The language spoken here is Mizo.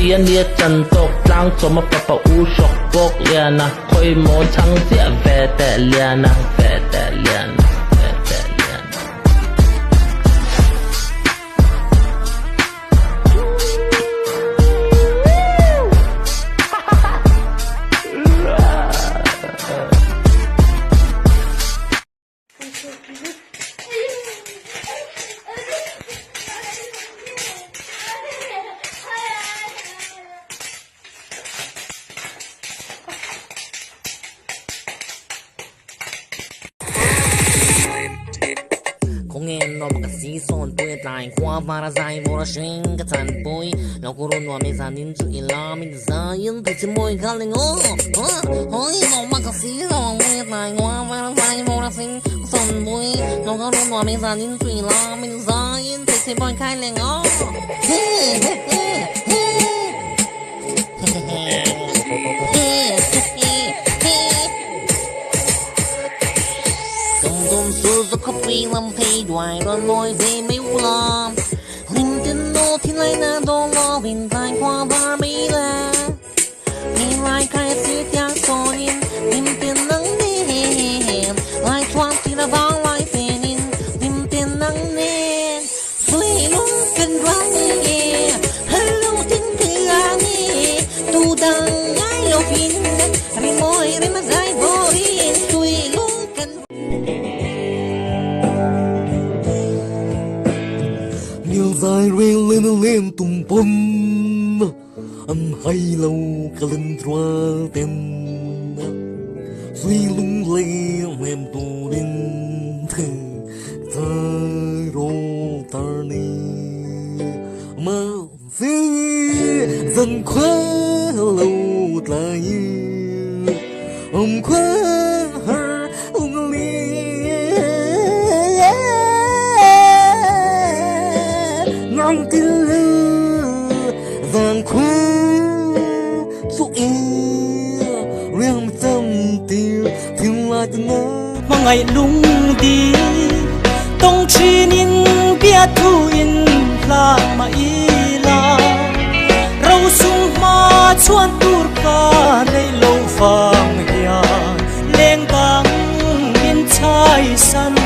ti a nia chan tawk tlang chawm a fapa u hrawk bawk lian a khawi maw chhang chiah ve teh lian a ve teh lian a ve teh lian a. Hmangaih lungdi tawng thinin biathu in hlan mah ila rosung hma chhuan tur ka nei lo vang hian leng dang min chhai san.